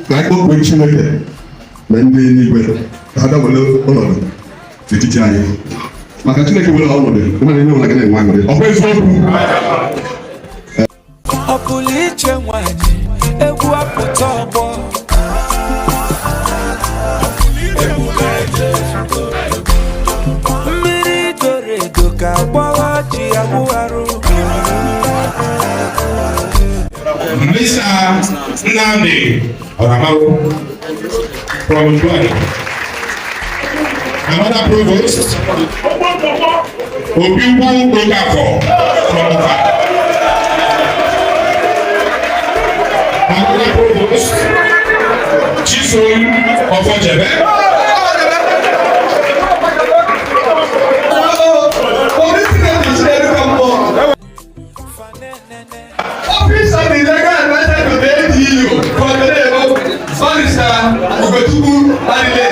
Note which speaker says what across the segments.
Speaker 1: Ka anyị kpọkuo Chineke na ndị eluigwe ka ha bịa were ọnọdụ n'etiti anyị, maka Chineke were ọnọdụ ịmara ihe ọbụla ga na-enwe aṅụrị. Ọ bụ eziokwu.
Speaker 2: Ọ pụrụ iche nwanyị egwu apụta ọgbọ. Mmiri doro edo ka agbawa ji agwụgharụ.
Speaker 3: Mr. Nnamdi Oramaru from Dubai. Another provost, Obiukwu Okafor from Ofa. Another provost, Chisom Ofojebe.
Speaker 1: Office of the Legal Adviser to the AGU for the Barrister Ugochukwu Adile.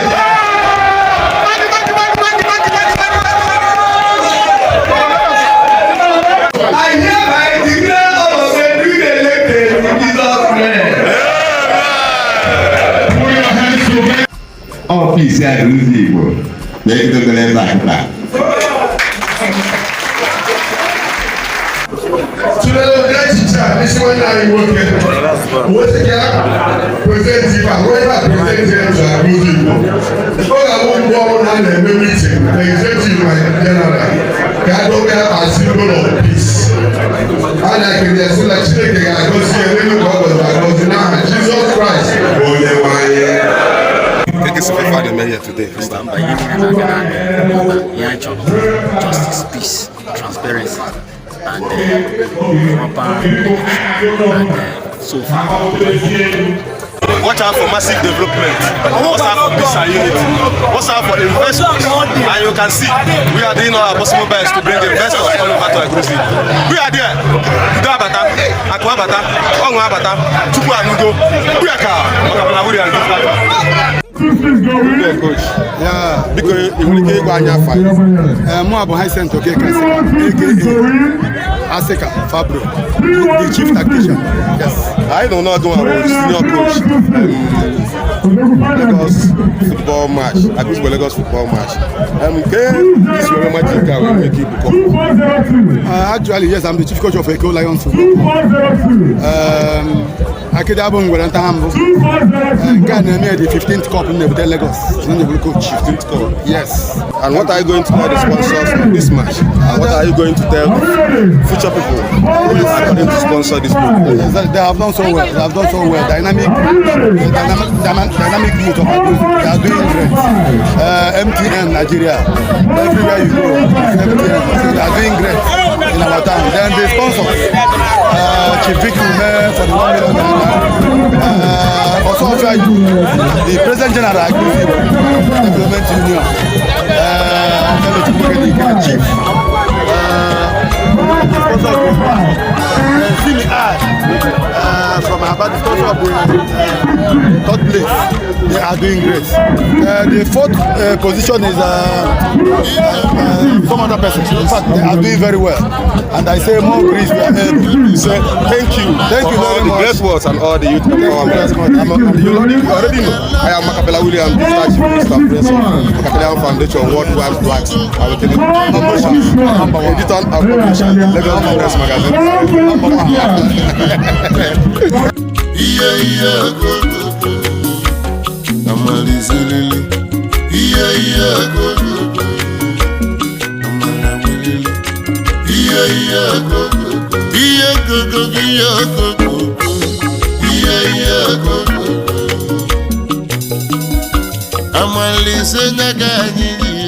Speaker 1: I hereby declare all of them duly elected in Jesus' name.
Speaker 3: Put your hands together.
Speaker 1: Ọfịs Agụlụzigbo na-edobere ebe a taa.
Speaker 4: Tụlere ụdị echiche a n'isi nwanne anyị nwoke wesịga present ife a wee ebe a present ya to Agụlụzigbo. Ọ ga-abụ mgbe ọrụ na a na-eme meeting na executive na general ka a dobe ya as symbol of peace. A na-ekele sị na Chineke ga-agọzi ya n'elu ka ọ gọziri agọzi n'aha Jizọs Kraịst bụ onye nwe anyị.
Speaker 5: Mba, ihe niile na-aga n'anya ihe anyị chọrọ: justice, peace, transparency and proper election, and so far.
Speaker 6: Watch out for massive development. Watch out for peace and unity. Watch out for investors. And you can see we are doing all our possible best to bring investors all over to Agụlụzigbo. We are there. Udo abata, akụ abata, ọṅụ abata, Chukwu anụgo. Buyaka, maka na we are
Speaker 7: Coach.
Speaker 8: Yeah.
Speaker 7: Biko, ị nwere ike ịgwa anyị afa?
Speaker 8: Mụ bụ Hyacinth Okeke Asika, aka Asika Fabro, the chief tactician. Yes.
Speaker 7: Anyị nọ n'ọdụ nwa bụ senior coach Lagos football match, Agụlụzigbo Lagos football match. Nke isi were match nke a wee nwee ike ibukọ?
Speaker 8: Actually, yes, I'm the chief coach of Eko Lions Football. Akịdị abụ ngwere nta ha mbụ. Nke a na-eme the 15th cup m na-ebute Lagos. M na-eburu coach.
Speaker 7: 15th cup.
Speaker 8: Yes.
Speaker 7: And what are you going to tell the sponsors of this match? And what are you going to tell future people who are going to sponsor this movement?
Speaker 8: Yes, they have done so well. They have done so well. Dynamic, dynamic, dynamic youth of Agụlụzigbo. They are doing great. MTN Nigeria. Everywhere you go, it's MTN. So they are doing great in our town. Then the sponsors, Chief Victor Ume for the ₦1 million. Osofia, the President General Agụlụzigbo Development Union. Chief. Sponsor of the Simi I from Aba, the sponsor of the third place. They are doing great. The fourth position is some other person. In fact, they are doing very well. And I say more grace we are able.
Speaker 7: Say thank you.
Speaker 8: Thank you
Speaker 7: for all
Speaker 8: very
Speaker 7: the
Speaker 8: much.
Speaker 7: Great words and all the youth empowerment.
Speaker 8: Thank you very much.
Speaker 7: You already know. I am Makapela William, the star chief minister, Prince of Makapela Foundation, Worldwide Blacks, Awakening, Publisher, editor and publisher, Lagos Business Magazine.
Speaker 8: Number one.
Speaker 9: Ihe ihe ogogogo amalizilili ihe ihe ogogogo amala welili ihe ihe ogogogo ihe ogogogo ihe ogogogo ihe ihe ogogogo amalise nya ka anyị ji.